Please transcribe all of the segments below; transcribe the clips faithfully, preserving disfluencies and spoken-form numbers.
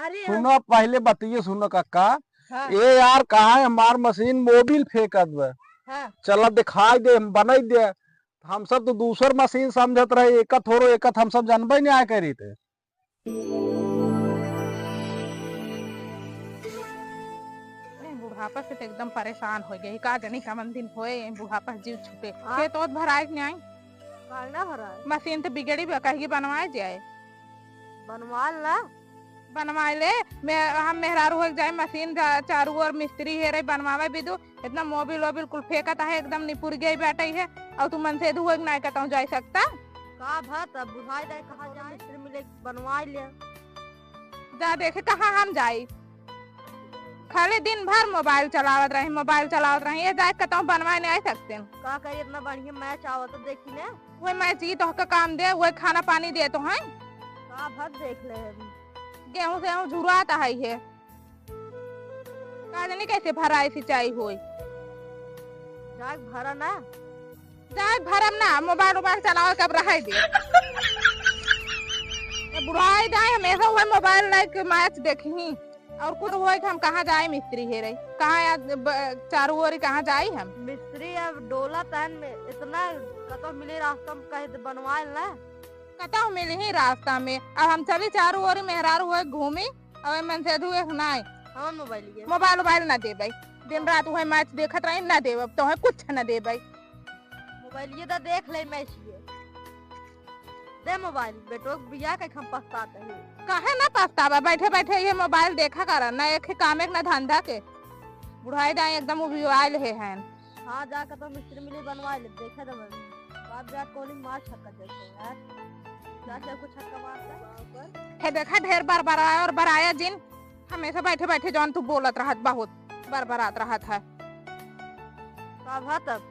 अरे सुनो, पहिले बतिये सुनो काका। हाँ। ए यार, कहाँ है हमार मशीन, मोबिल फेंकत बा। हाँ। चला दिखाई दे, हम बनाई दे। हम सब तो दूसर मशीन समझत रहे, एकत होरो, एकत हम सब जानबे नहीं आए करी थे। ए, बुढ़ापा से तो एकदम परेशान होइ गए। का जानी कमन दिन होए, ए बुढ़ापा से जीव छूटे। हाँ। खेत ओत भराए के नहीं आई? काहे ना भराए? मशीन तो बिगड़ी बा, कहिए बनवाए जाए। बनवा ला। बनवाए ले, मैं, हम मेहरारू होइ जाए, मशीन जा-, चारू ओर मिस्त्री हेरे, बनवावे बिदु, इतना मोबिल ओबिल कुल फेंकत आहे, एकदम निपुर गई बैठे है, और तू मन से धुए के नाय कतहूँ जाए सकता। का भा, तब बुढ़ाई जाए, कहाँ जाए, मिस्त्री मिले, बनवाए ले। जा देखे, कहाँ हम जाई? खाली दिन भर मोबाइल चलावत रही, मोबाइल चलावत रही, ये जाए कतहूँ बनवाए नहीं आ सकते हैं। का करी, इतना बढ़िया मैच आवत तो देखी ने। वही मैच ही तो का काम दे, वही खाना पानी दे तो हैं। का भर देख ले हम। गेहूं से गेहूं झुरात है ये। का जाने कैसे भराई सिंचाई होई। जाए भरा ना। जाए भरम ना, मोबाइल उबाइल चलावे के अब रहाई दे। ये बुढ़ाई जाए हमेशा वही मोबाइल लाइक मैच देखी। और कुछ होई कि हम कहाँ जाए मिस्त्री हेरे, कहाँ या ब-, चारू ओरी कहाँ जाई हम? मिस्त्री अब डोला तहन में इतना कतौ मिले रास्ता में कह दे बनवाए ना। कतौ मिली ही रास्ता में, अब हम चली चारू ओरी मेहरारू होए घूमी, अब मन से धुए नाई। हमार मोबाइल ये। मोबाइल उबाइल ना देबै, दिन रात वही मैच देखत रही, ना देब, अब तो है कुछ ना देबै। मोबाइलिए तो देख ले, मैच ये। दे मोबाइल, बेटो के बियाह के हम पछतात है। काहे ना पछतावा, बैठे बैठे ये मोबाइल देखा कर, ना एक ही काम एक ना धंधा के। बुढ़ाई दाई एकदम उबियाइल है हैं। हाँ, जाके तो मिस्त्री मिली बनवा ले, देखे तो बाप जा कोनी मार छक्का देते हैं यार। जा, जा कुछ छक्का मारता है। हे देखा ढेर बरबराया और बराया जिन, हमेशा बैठे बैठे जौन तू बोलत रहत, बहुत बरबरात रहत है। का भा तब?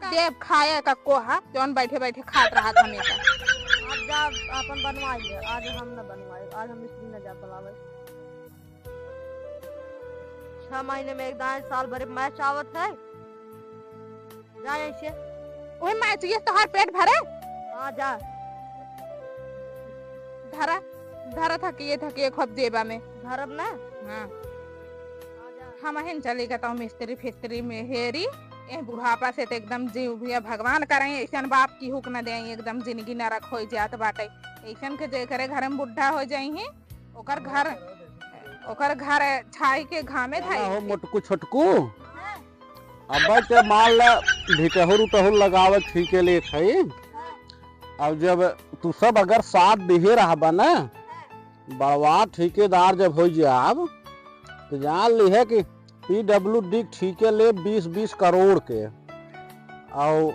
देव खाए का कोहा, जौन बैठे बैठे खात रहत हमेशा। आप जा, अपन बनवाई ले, आज हम न बनवाए, आज हम मिस्त्री न जा बुलावे। छह महीने में एक दान, साल भर मैच आवत है, जा ऐसे। ओए मैच, ये तोहार पेट भरे? हाँ, जा। धरा, धरा था कि ये था कि एक हफ्ते जेबा में। धरब ना? हाँ। हमहिन चली गतौ मिस्त्री फिस्त्री में हेरी, ए बुढ़ापा से तो एकदम जीव भैया भगवान करें, ऐसन बाप की हुक न दें, एकदम जिंदगी नरक हो जात बाटे। ऐसन के जेकरे घर में बुढ़ा हो जाई ही, ओकर घर, ओकर घर छाई के घामे ना धाई। हो मोटकू छोटकू, अब ते मान ला भिटहुर उटहुर लगावे ठीके लेत है। अब जब तू सब अगर साथ दिहे रहबा ना, बड़वा ठेकेदार जब हो जाब, तो जान लिहे कि पीडब्ल्यूडी के ठीके लेब बीस बीस करोड़ के, और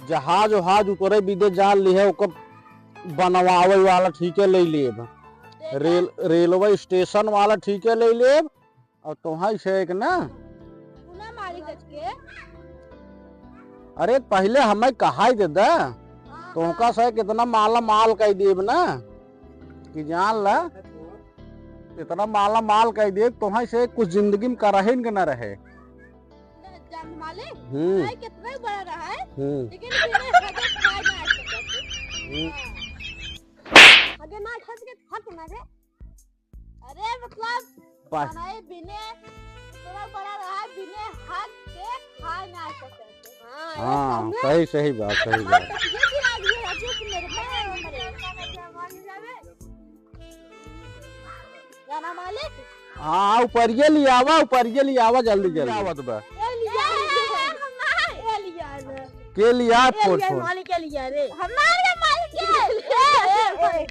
जहाज वहाज उतरे बिदे जान लिहे ओकर बनवावे वाला ठीके ले लेब, रेल, रेलवे स्टेशन वाला ठीके ले लेब, और तोहाई से एक ना। पूना मालिक के। अरे पहिले हमें कहाई दे दा, हाँ, तोहका हाँ। से कितना माला माल कई देब ना, कि जान ला, इतना माला माल कई देब, तोहाई से कुछ जिंदगी में करहिन के ना रहे। जान मालिक, हम्म। भाई कितना बड़ा रहा है, हम्म। लेकिन बिना हगे खाए ना आ सकते। हम्म। हगे ना खा सके, खा के ना रे। अरे मतलब, पा- बनाए बिने, इतना बड़ा रहा, बिने हग के खाए ना सके। हाँ, हाँ, समझे? सही, सही बात, सही बात। ये भी आ गई है, जो कि मेरे पास है, मेरे। जाना मालिक? हाँ, ऊपरिये लियावा, ऊपरिये लियावा, जल्दी, जल्दी। आवत बा। ए लिया, ए लिया, ए लिया। के लिया ए फोन, लिया, फोन? मालिक के लिया रे। हमारे मालिक के। ए, ए, ए।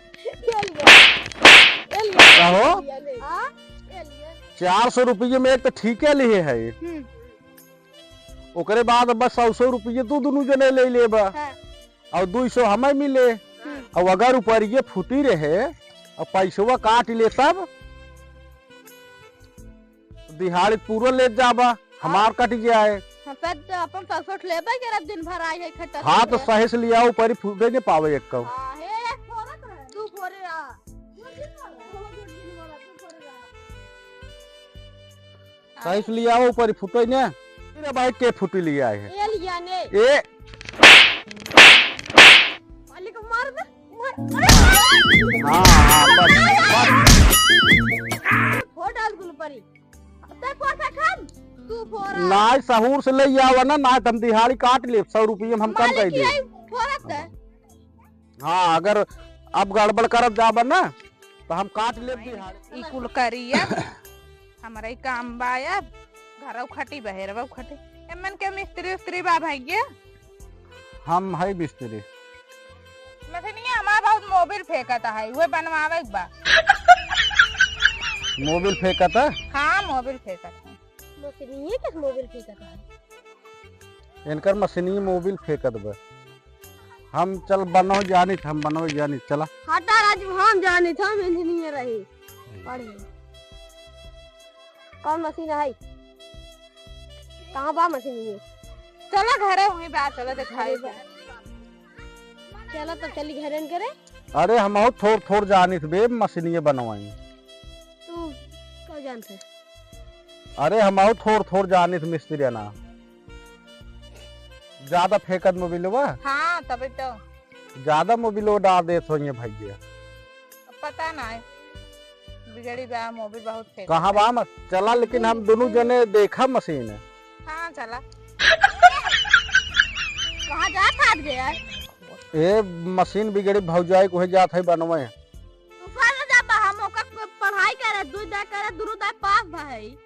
कहो? हाँ? चार सौ रुपये में एक तो ठीके लिहे है, हम्म। ओकरे बाद बस सौ सौ रुपये तू दुनू जने ले लेबा, हाँ। और दू सौ हमें मिले, हम्म। और अगर ऊपर ये फूटी रहे और पैसवा काट ले तब दिहाड़ी पूरा ले जाबा, हमार कट जाए। हाँ, फिर तो अपन ससुर लेबे के रात दिन भर आई है खट्टा हाँ, तो करके। सही से लिया, ऊपर ही फूटे नहीं पावे एक कौ। हाँ, हे, एक फोड़त रहे, तू फोड़े रहा। सही से लिया, ऊपर ही फूटे ने। तेरे भाई के फूटी लिया है। ये लिया ने। ए। मालिक मार दे। हाँ, हाँ, बस, बस। नाहीं, सहूर से लइ आवा ना, नाहीं त हम दिहाड़ी काट लेब, सौ रुपये में हम कम मालिक कर देब। यही थोड़ा सा। हाँ, अगर अब गड़बड़ करत जाबा ना, त हम काट लेब दिहाड़ी। ई कुल करिया, हमरा ई काम बा अब, घरौ खटी, बहेरवौ खटी। एमन के मिस्त्री उस्त्री बा भइया? हम है मिस्त्री। मसनिया हमार बहुत मोबिल फेंकत है, उहे बनवावे के बा। मोबिल फेंकत है? हाँ, मोबिल फेंकत है। मसनिये के मोबिल फेंकत है? इनकर मसनिये मोबिल फेंकत बा। हम चल बनवे जानित, हम बनवे जानित, चला। हटा राजू, हम जानित, हम इंजीनियर रही। पढ़े। कौन मशीन है? कहाँ बा मशीन ये? चला घरे, वहीं बा, चला देखाई घरे बा। चला तो चली घरे करे। अरे हमहू थोड़ थोड़ जानित बे मशीनिये बनवाई। तू का जानत है? अरे हमहू थोड़ थोड़ जानित मिस्त्री ना। ज्यादा फेंकत मोबिलवा। हाँ, तबे तो। ज्यादा मोबिलवा डार देत होइए भइया। अब पता ना है, बिगड़ी बा, मोबिल बहुत फेंकत कहाँ है। बा म-, चला, लेकिन हम दुनू जने देखा मशीन। हाँ, चला। कहाँ जात हाथ गया? ए, मशीन बिगड़ी भौजाई को है जात है बनवे। तू फल जा बा, हम ओकर पढ़ाई करे, दुई दाई करे, दुनू दाई पास भाई।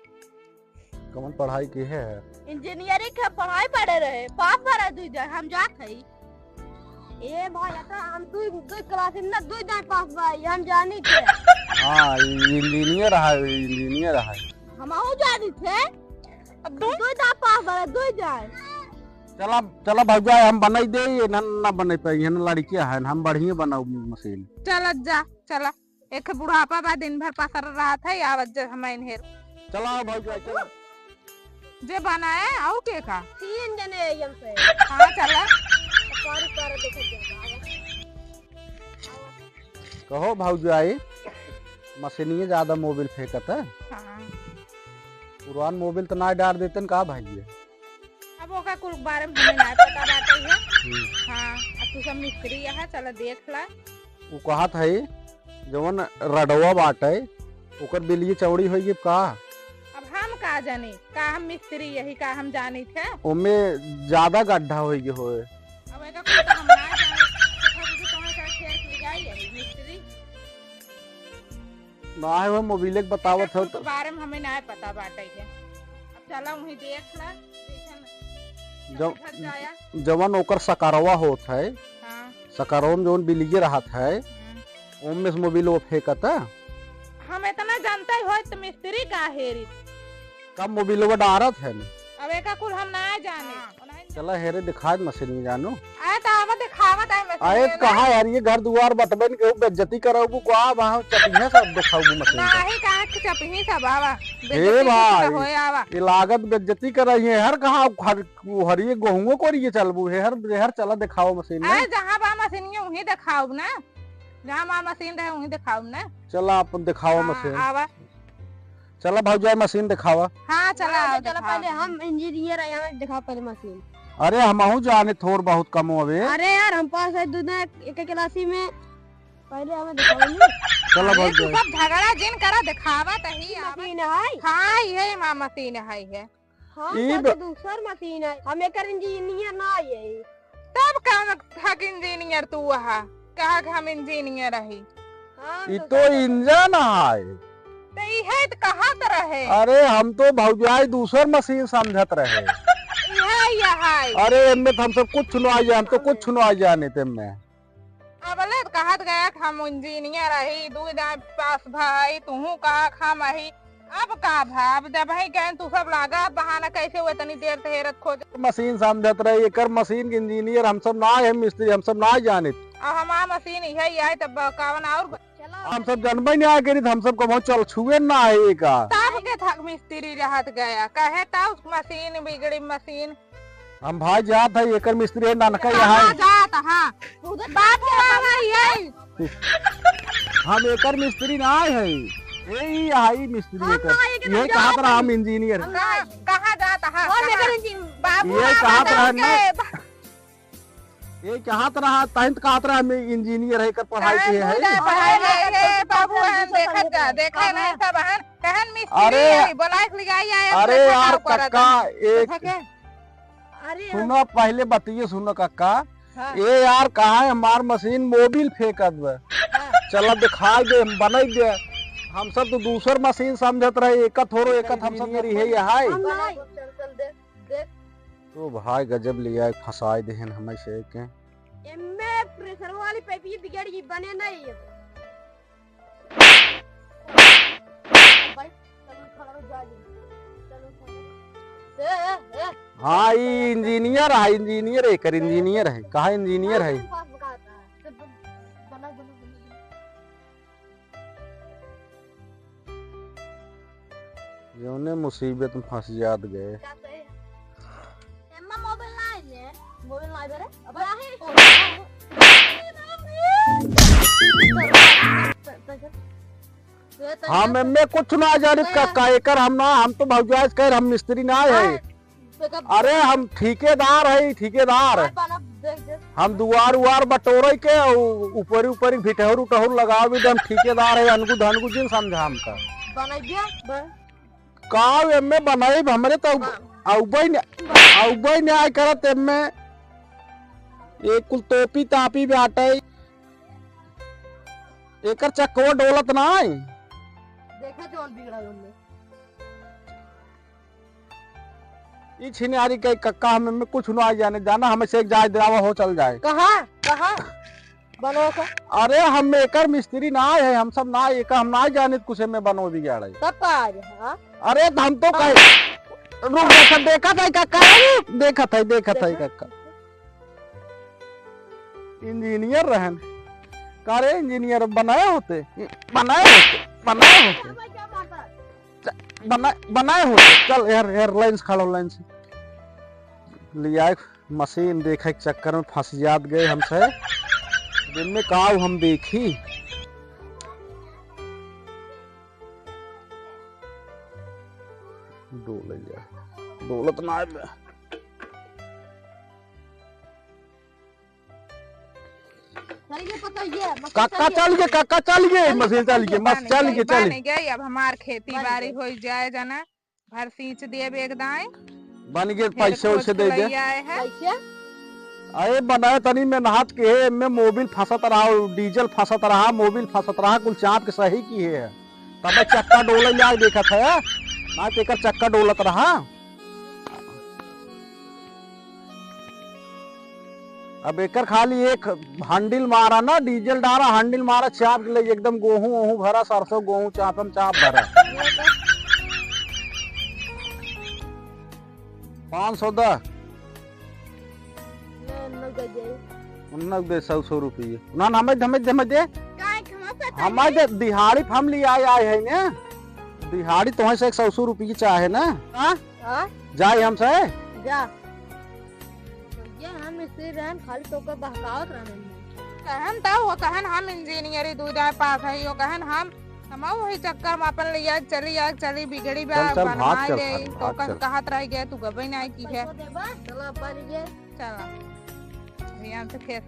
कौन पढ़ाई की है? इंजीनियरिंग के पढ़ाई पढ़े रहे, पास भरे दुई दाई, हम जात हई। ए भाई, अतरा हम दुई, दुई क्लास में ना दुई दाई पास भाई, हम जानी थे। हाँ, ई इंजीनियर है, इंजीनियर है। हमहू जानी थे। अब दुई दाई पास भरे, दुई दाई। चला, चला भौजाई, हम बनाई दे, ये ना, ना बनाई पाई, ये ना लड़कियां हैं, हम बढ़िया बनाऊ मशीन। चला जा, चला। एक बुढ़ापा बा, दिन भर पसर रहत है, आवत जे हम इन्हें। चला भौजाई, चला। जे बनाए, आऊ के का? तीन जने आई हमसे। हाँ, चला। तो कर, कर देखो क्या बा। कहो भौजाई, मशीनिये ज्यादा मोबिल फेंकत है। हाँ। पुरान मोबिल तो ना डार देतन का भाई ये? अब ओका कुल बारे में हमें ना पता बाटे है। हम्म। हाँ, अब तू सब मिस्त्री यहाँ, चला देख ला। उ कहत है, जवन रडवा बाटे, ओकर बिलिये चौड़ी होई गई का? अब हम का जानी, का हम मिस्त्री यही का हम जानी थे? ओमे ज्यादा गड्ढा होई गई होए। अब एका कुल तो हम ना जानी, देखा दीदी, कहाँ का खेत ले जाई है मिस्त्री? ना है, वो मोबिले के बतावत एका हो कुल तो। के बारे में हमें ना पता बाटे है। अब चला वहीं देख ला, जैसन जब घर जाया। जवन ओकर सकरवा होत है, हाँ। सकरवा में जवन बिलिये रहत है, हम्म। ओमे से मोबिलवा फेंकत है। हम इतना जानते हो तो मिस्त्री का हेरी? कब मोबिलवा डारत है न? अब एका कुल हम ना जाने। हाँ। चला हेरे दिखाए मशीन में जानू। आए तो आवा दिखावत है मशीन आए में तो ना। कहाँ यार, ये घर दुआर बटबन के बेइज्जती कराऊ का, वहाँ चपिया सब दिखाऊ मशीन का। नाही कहाँ के चपिही सब आवा। हे बेइज्जती भाई, कुछ ना होए आवा। ये लागत बेइज्जती कर रही है हर कहाँ हर, हर ये गोहुओं को ये चलबू है हर, हर चला दिखाओ मशीन में। अरे जहाँ बा मशीन वहीं दिखाओ ना, जहाँ बा मशीन रहे वहीं दिखाओ ना। चला अपन दिखाओ हाँ, मशीन। आवा। चला भौजाई मशीन दिखावा। हाँ, चला, हाँ, आओ, चला, दिखाओ। पहले हम इंजीनियर है, हमें दिखाओ पहले मशीन। अरे, हमहू जाने थोड़ बहुत कम होवे। अरे यार, हम पास है दुनिया एक क्लासी में, पहले हमें दिखाओ ना। चला अरे, तू भौजाई। सब झगड़ा जिन करा, दिखावा तही आवा। मशीन है? हाँ, ये माँ मशीन है, है। हाँ, ई सब ब- दूसर मशीन है। हम एकर इंजीनियर ना है। तब कौन हक इंजीनियर तू वहा? कहा कि हम इंजीनियर रही। हाँ, ई तो तो सब इंजन है। तो इहे तो कहत रहे। अरे, हम तो भौजाई दूसर मशीन समझत रहे। इहे, इहे। अरे, एमे तो हम सब कुछ ना जाने, हम तो कुछ ना जाने ते में। अबले तो कहत गया कि हम इंजीनियर हई, दुई दाई पास भाई, तुहू कहा कि हम हई। अब का भा, अब जब है गए तू सब लागा बहाना, कैसे वो इतनी देर से हेरत खोज। मशीन समझत रहे, एकर मशीन के इंजीनियर हम सब ना है, मिस्त्री हम सब ना जानित। अब हमार मशीन इहे ही है, तब कावन और चलो। हम सब जनबे नहीं आए करी, हम सब कबहूँ चल छुए ना है का। तब के थक मिस्त्री रहत गया, कहे तब मशीन बिगड़ी मशीन। हम भाई जात है, एकर मिस्त्री है, ननका कहाँ यहाँ है। जात, हाँ। बाबू आवा है। हम एकर मिस्त्री ना है। ए, ई आई मिस्त्री हम एकर। ना, एकर ये हम कहत जात रहा हम है। इंजीनियर। हम ना, कहाँ जात, हाँ, हम कहाँ? एकर इंजीनियर। बाबू ये आवा कहत रहा जाके। ना। ये कहत रहा, तहन कहत रहा हम इंजीनियर है, एकर पढ़ाई हाँ, के है। दूध है, पढ़ाई है, ये बाबू हम देखत जा, देखे नहीं सब हम। कहन मिस्त्री अरे, है, बोलाए के लिगाई आए, अरे देखा यार का करत कक्का, है। एक देखा के? अरे सुनो, पहले बतिये सुनो कक्का। हाँ। ए यार, कहाँ है हमार मशीन? मोबिल फेंकत बा। हाँ। चला दिखाई दे, हम बनाई दे। हम सब तो दूसर मशीन समझत रहे, एकत हो रो, एकत हम सब engineer है, ये है। हम नहीं। चल, चल, देख, देख। तो भाई गजब लिया, फंसाए देहन हमें से के। एम्मे प्रेशर वाली पाइप ये बिगड़ गई, बने नहीं है। भाई, चलो, खड़ा हो, जा, जा। चलो, खड़ा हो। ए, ए, ए। हाँ, ई इंजीनियर है, इंजीनियर है, कर इंजीनियर है। कहाँ इंजीनियर है? पास बकाता है। तो बन-, बना, बना, बना, बना। जौने मुसीबत में फंस जात गए। एम्मा मोबाइल ना आइले, मोबाइल ना आइले रे। अब आहे। हम एम्मे कुछ ना जानित का, का एकर हम ना, हम तो भौजाई से कह, हम मिस्त्री ना है। अरे हम ठेकेदार है, ठेकेदार। हम दुआर उआर बटोरे के, उ-, ऊपरी ऊपरी भिटहर उटहर लगावे दे, हम ठेकेदार है, अनगु धनगु जिन समझा हमका। बनाइए, बन- का एम्मे बनाइब, हमरे तो हाँ। अउबे न, अउबे न आय करत एम्मे। ये कुल तोपी तापी बाटे। एकर चक्कवा डोलत ना है। देखा जौन बिगड़ा हमने। ई छिनारी के कक्का हम एम्मे कुछ ना जाने, जाना हमें से एक जाए देवा हो चल जाए। कहाँ? कहाँ? बनो का? अरे हम एकर मिस्त्री ना है, हम सब ना एकर, हम ना जानित कुछ में बनो बिगाड़े। तब का आ गया, हाँ? अरे तो हम तो हाँ। कहे, रुक देखा, देखा था कक्का, देखा था, देखा था देखा? कक्का। इंजीनियर रहन। का रे इंजीनियर बनाए होते? बनाए होते, बनाए होते। च-, बना-, बनाए होते। चल यार, यार लाइन से खड़ा, लाइन से। लिया एक मशीन देखे के चक्कर में फंस जात गए हमसे। दिन में काऊ हम देखी। डोले जा। डोलत ना है। चलिए, पता ये, मशीन कक्का चलिए। चल गए, कक्का चल गए, चलिए, मशीन चल गए, चलिए, मस-, बन चल गए, गए, चल बन गए। गए, अब हमार खेती बन बाड़ी गए। हो जाए जाना, भर सींच देब एक दाएं। बन गए, फिर पैसे खोज वैसे के दे दे। लई आए हैं। कैसे? अरे बनाए तनी मेहनत के है, एमे मोबिल फंसत रहा, डीजल फंसत रहा, मोबिल फंसत रहा, कुल चाप के सही की है। तब चक्का डोले लाग देखत है, ना तो एकर चक्का डोलत रहा। अब एकर खाली एक हैंडल मारा ना, डीजल डारा, हैंडल मारा, चाप ले एकदम गोहूं वोहूं भरा, सरसों गोहूं चापम चाप भरा। पाँच सौ दस। ले, नगद दे। नगद दे सौ, सौ रुपये। ना, ना, हमें, हमें, हमें दे। काहे के हमें पता हमें नहीं। दे, दिहाड़ी पे हम लिए आए, आए हैं ना। दिहाड़ी तुम्हें से एक सौ, सौ रुपये की चाहे ना। हाँ? हाँ? जाए हमसे। जा। ये हम मिस्त्री रहन, खाली तोके बहकावत रहन। कहन त वो कहन हम इंजीनियरी दू जाए पास है, यो कहन हम, हम वही चक्कर में अपन लिया चली आ, चली बिगड़ी बा, चल, चल, भाग, बनवाए चल, ले, भाग, तो भाग, कन चल। कहत रह गए, तू गबे नहीं की है। पैसा देबा? चलो, अपन ये। चला। भैया हमसे खेत